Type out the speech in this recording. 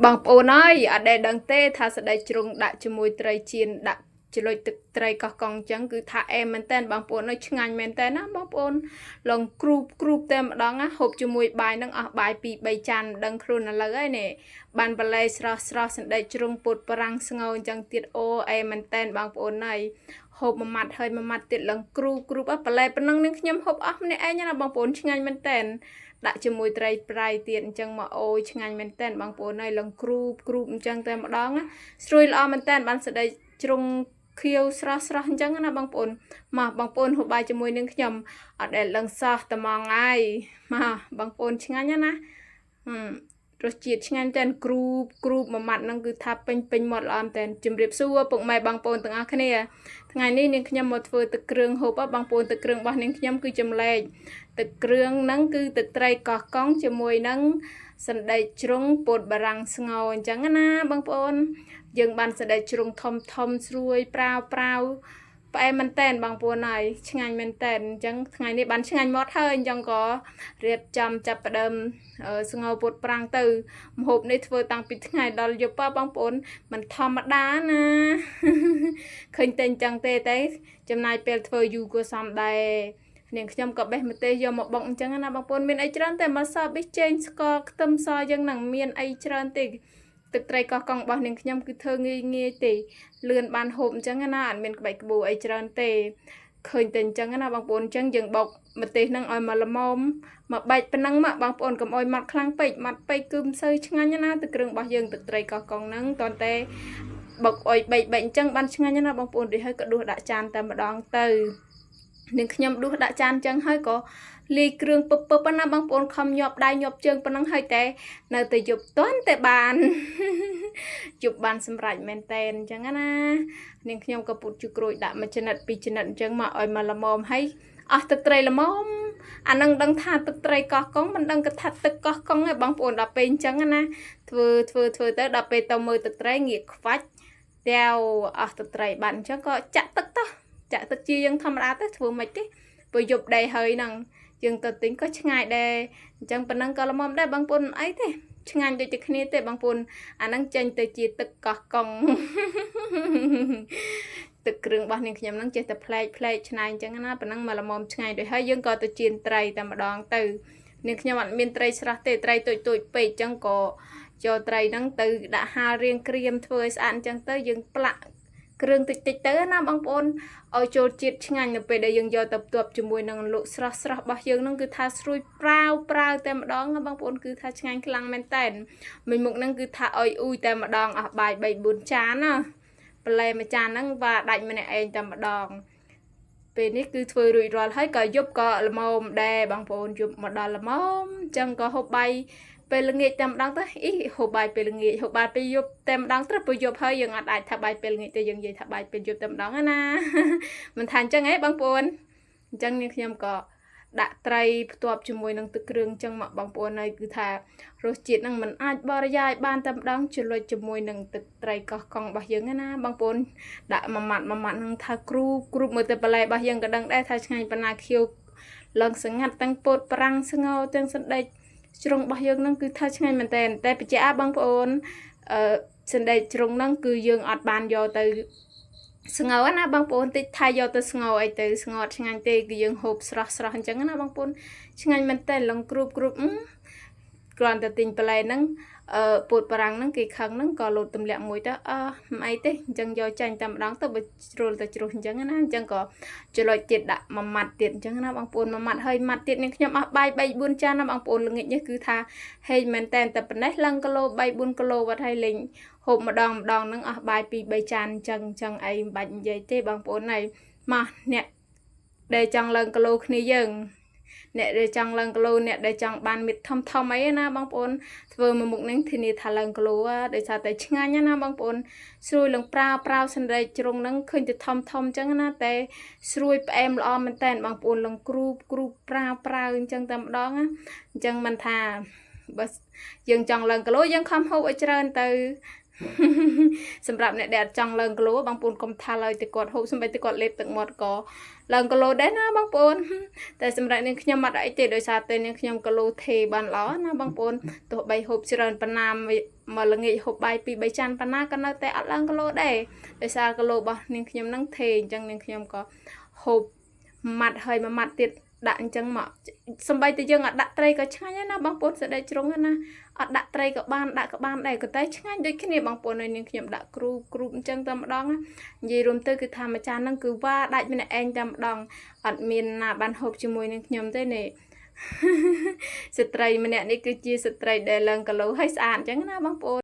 បងប្អូនអើយអត់ដែលដឹងទេថាសណ្តែកជ្រុងដាក់ជាមួយត្រីចៀនដាក់ជ្រលក់ទឹកត្រីកោះកុងអញ្ចឹងគឺថាអែមមែនតើបងប្អូនអើយឆ្ងាញ់មែនតើណាបងប្អូនលងគ្រូបគ្រូបតែម្ដងណាហូបជាមួយបាយនឹងអស់បាយ2 3ចានមិនដឹងខ្លួនឥឡូវហើយនេះបានបន្លែស្រស់ស្រស់សណ្តែកជ្រុងពោតប្រាំងស្ងោអញ្ចឹងទៀតអូអែមមែនតើបងប្អូនអើយហូបមួយម៉ាត់ហើយមួយម៉ាត់ទៀតឡើងគ្រូគ្រូបអស់បន្លែប៉ុណ្ណឹងនឹងខ្ញុំហូបអស់ម្នាក់ឯងណាបងប្អូនឆ្ងាញ់មែនតើ ដាក់ជាមួយត្រីប្រៃទៀតអញ្ចឹងមកអូយឆ្ងាញ់មែនតើបងប្អូនហើយលងគ្រូបគ្រូបអញ្ចឹងតែម្ដងណាស្រួយល្អមែនតើបានសដីជ្រុងខៀវស្រស់ស្រស់អញ្ចឹងណាបងប្អូនមកបងប្អូនហូបបាយជាមួយនឹងខ្ញុំអត់ដែលលឹងសោះត្មងហើយមកបងប្អូនឆ្ងាញ់ណាស់ហឹមរសជាតិឆ្ងាញ់តែនគ្រូបគ្រូបមួយម៉ាត់ហ្នឹងគឺថាពេញពេញមាត់ល្អមែនតើជំរាបសួរពុកម៉ែបងប្អូនទាំងអស់គ្នាថ្ងៃនេះនាងខ្ញុំមកធ្វើទឹកគ្រឿងហូបបងប្អូនទឹកគ្រឿងរបស់នាងខ្ញុំគឺចម្លែក ទឹកគ្រឿងហ្នឹងគឺទឹកត្រីកោះកុងជាមួយនឹងសណ្តែកជ្រុងពោតបារាំងស្ងោរអញ្ចឹងណាបងប្អូនយើងបានសណ្តែកជ្រុងធំធំស្រួយប្រាវប្រាវផ្អែមមែនតែនបងប្អូនហើយឆ្ងាញ់មែនតែនអញ្ចឹងថ្ងៃនេះបានឆ្ងាញ់មាត់ហើយអញ្ចឹងក៏រៀបចំចាប់ផ្ដើមស្ងោរពោតប្រាំងទៅម្ហូបនេះធ្វើតាំងពីថ្ងៃដល់យប់បងប្អូនមិនធម្មតាណា ឃើញតែអញ្ចឹងទេតែចំណាយពេលធ្វើយូរគួរសមដែរ នាងខ្ញុំក៏បេះម្ទេសយកមកបុកអញ្ចឹងណាបងប្អូនមានអីច្រើនតែមកសប៊ីចេងស្ករខ្ទឹមសយើងនឹងមានអីច្រើនទេទឹកត្រីកោះកុងរបស់នាងខ្ញុំគឺធ្វើងាយងាយទេលឿនបានហូបអញ្ចឹងណាអត់មានក្បាច់ក្បួអីច្រើនទេឃើញតែអញ្ចឹងណាបងប្អូនអញ្ចឹងយើងបុកម្ទេសហ្នឹងឲ្យមកល្មមមកបែកប៉ុណ្ណឹងមកបងប្អូនកុំអោយម៉ត់ខ្លាំងពេកម៉ត់ពេកគឺមិនសូវឆ្ងាញ់ណាទឹកគ្រឿងរបស់យើងទឹកត្រីកោះកុងហ្នឹងតន់តែបុកអុយបែកបែកអញ្ចឹងបានឆ្ងាញ់ណាបងប្អូនរួចហើយក៏ដួសដាក់ចានតែម្ដងទៅ នាងខ្ញុំដួសដាក់ចានចឹងហើយក៏លាយគ្រឿងពឹបពឹបណាបងប្អូនខំញាប់ដៃញាប់ជើងប៉ុណ្ណឹងហើយតែនៅតែយប់តាន់តែបាន យប់បានសម្រេចមែនតែនអញ្ចឹងណានាងខ្ញុំក៏ពុតជូក្រួយដាក់មួយចំណិតពីរចំណិតអញ្ចឹងមកឲ្យមកល្មមហើយអស់ទឹកត្រីល្មមអានឹងដឹងថាទឹកត្រីកោះកុងមិនដឹងក៏ថាទឹកកោះកុងឯងបងប្អូនដល់ពេលអញ្ចឹងណាធ្វើធ្វើធ្វើទៅដល់ពេលទៅមើលទឹកត្រីងាកខ្វាច់តែវអស់ទឹកត្រីបាត់អញ្ចឹងក៏ចាក់ទឹកទៅ ចាក់ទឹកជាយើងធម្មតាទៅធ្វើមិនទេព្រោះយប់ដែរហើយហ្នឹងយើងទៅទិញក៏ឆ្ងាយដែរអញ្ចឹងប៉ុណ្ណឹងក៏ល្មមដែរបងប្អូនមិនអីទេឆ្ងាញ់ដូចតែគ្នាទេបងប្អូនអាហ្នឹងចេញទៅជាទឹកកោះកុង ទឹកគ្រឿងរបស់នាងខ្ញុំហ្នឹងចេះតែប្លែកប្លែកឆ្នៃអញ្ចឹងណាប៉ុណ្ណឹងមកល្មមឆ្ងាញ់ដូចហើយយើងក៏ទៅចៀនត្រីតែម្ដងទៅនាងខ្ញុំអត់មានត្រីស្រស់ទេត្រីតូចតូចពេកអញ្ចឹងក៏យកត្រីហ្នឹងទៅដាក់ហាលរៀងក្រៀមធ្វើឲ្យស្អាតអញ្ចឹងទៅយើងផ្លាក់គ្រឿងតិចតិចទៅណាបងប្អូន ឲ្យចូលជាតិឆ្ងាញ់នៅពេលដែលយើងយកទៅផ្ទាប់ជាមួយនឹងលក់ស្រស់ស្រស់របស់យើងហ្នឹងគឺថាស្រួយប្រាវប្រាវតែម្ដងណាបងប្អូនគឺថាឆ្ងាញ់ខ្លាំងមែនតែនមួយមុខហ្នឹងគឺថាឲ្យអ៊ូយតែម្ដងអស់បាយ3 4ចានណាបន្លែមួយចានហ្នឹងវ៉ាដាច់ម្នាក់ឯងតែម្ដងពេលនេះគឺធ្វើរួចរាល់ហើយក៏យប់ក៏ល្មមដែរបងប្អូនយប់មកដល់ល្មមអញ្ចឹងក៏ហូបបាយពេលល្ងាចតែម្ដងទៅអីហូបបាយពេលល្ងាចហូបបាយពេលយប់តែម្ដងទៅព្រោះយប់ហើយយើងអត់អាចថាបាយពេលល្ងាចទេយើងនិយាយថាបាយពេលយប់តែម្ដងណា មិនថាអញ្ចឹងហីបងប្អូនអញ្ចឹងនាងខ្ញុំក៏ដាក់ត្រីផ្ទាប់ជាមួយនឹងទឹកគ្រឿងអញ្ចឹងមកបងប្អូនហើយគឺថារសជាតិហ្នឹងមិនអាចបរិយាយបានតែម្ដងជ្រលក់ជាមួយនឹងទឹកត្រីកោះកុងរបស់យើងណាបងប្អូនដាក់មួយម៉ាត់មួយម៉ាត់ហ្នឹងថាគ្រូគ្រូមើលទៅបន្លែរបស់យើងក៏ដឹងដែរថាឆ្ងាញ់ប៉ុណ្ណាខៀវឡើងសងាត់ទាំងពោតប្រាំងស្ងោរទាំងសណ្តែកជ្រុងរបស់យើងហ្នឹងគឺថាឆ្ងាញ់មែនតើតែបច្ចៈបងប្អូនអឺសណ្តែកជ្រុងហ្នឹងគឺយើងអត់បានយកទៅ ស្ងោរណាបងប្អូនតិចថាយកទៅស្ងោរអីទៅស្ងោរអត់ឆ្ងាញ់ទេគឺយើងហូបស្រស់ស្រស់អញ្ចឹងណាបងប្អូនឆ្ងាញ់មែនតើលងគ្រូបគ្រូបគ្រាន់តែទិញបន្លែហ្នឹងអឺពោតបារាំងហ្នឹងគេខឹងហ្នឹងក៏លោតទម្លាក់មួយទៅអឺមិនអីទេអញ្ចឹងយកចាញ់តែម្ដងទៅបើជ្រុលទៅជ្រុះអញ្ចឹងណាអញ្ចឹងក៏ចលុចទៀតដាក់មួយម៉ាត់ទៀតអញ្ចឹងណាបងប្អូនមួយម៉ាត់ហើយម៉ាត់ទៀតនេះខ្ញុំអស់បាយ3 4ចានណាបងប្អូនល្ងាចនេះគឺថាហេងមែនតើតែប៉ុណ្ណេះឡើងគីឡូ3 4គីឡូវត្តហើយលេង ហូបម្ដងម្ដងហ្នឹងអស់បាយ2 3ចានអញ្ចឹងអញ្ចឹងអីមិនបាច់និយាយទេបងប្អូនហើយមកអ្នកដែលចង់ឡើងគីឡូគ្នាយើងអ្នកដែលចង់ឡើងគីឡូអ្នកដែលចង់បានមិត្តធំធំអីណាបងប្អូនធ្វើមួយមុខហ្នឹងធានាថាឡើងគីឡូដោយសារតែឆ្ងាញ់ណាបងប្អូនស្រួយឡើងប្រាវប្រាវសណ្តែកជ្រុងហ្នឹងឃើញតែធំធំអញ្ចឹងណាតែស្រួយផ្អែមល្អមែនតើបងប្អូនឡើងគ្រូគ្រូប្រាវប្រាវអញ្ចឹងតែម្ដងណាអញ្ចឹងមិនថាបើយើងចង់ឡើងគីឡូយើងខំហូបឲ្យច្រើនទៅ សម្រាប់អ្នកដែលអត់ចង់ឡើងគីឡូបងប្អូនកុំថាឡើយតែគាត់ហូបសំបីតែគាត់លេបទឹកមាត់ក៏ឡើងគីឡូដែរណាបងប្អូនតែសម្រាប់នាងខ្ញុំអត់អីទេដោយសារតែនាងខ្ញុំគីឡូថេបានល្អណាបងប្អូនទោះបីហូបច្រើនប៉ុណ្ណាមកល្ងាចហូបបាយពីរបីចានប៉ុណ្ណាក៏នៅតែអត់ឡើងគីឡូដែរដោយសារគីឡូរបស់នាងខ្ញុំនឹងថេអញ្ចឹងនាងខ្ញុំក៏ហូបម៉ាត់ហើយមួយម៉ាត់ទៀតដាក់អញ្ចឹងមកសំបីតែយើងអត់ដាក់ត្រីក៏ឆ្ងាញ់ដែរណាបងប្អូនសណ្តែកជ្រុងណាអត់ដាក់ត្រីក៏បានដាក់ក៏បានដែរក៏តែឆ្ងាញ់ដូចគ្នាបងប្អូនហើយនាងខ្ញុំដាក់គ្រូគ្រូអញ្ចឹងតែម្ដងណានិយាយរួមទៅគឺថាមួយចានហ្នឹងគឺវ៉ាដាច់ម្នាក់ឯងតែម្ដងអត់មានណាបានហូបជាមួយនឹងខ្ញុំទេនេះ ស្ត្រីម្នាក់នេះគឺជាស្ត្រីដែលឡើងគីឡូហើយស្អាតអញ្ចឹងណាបងប្អូន។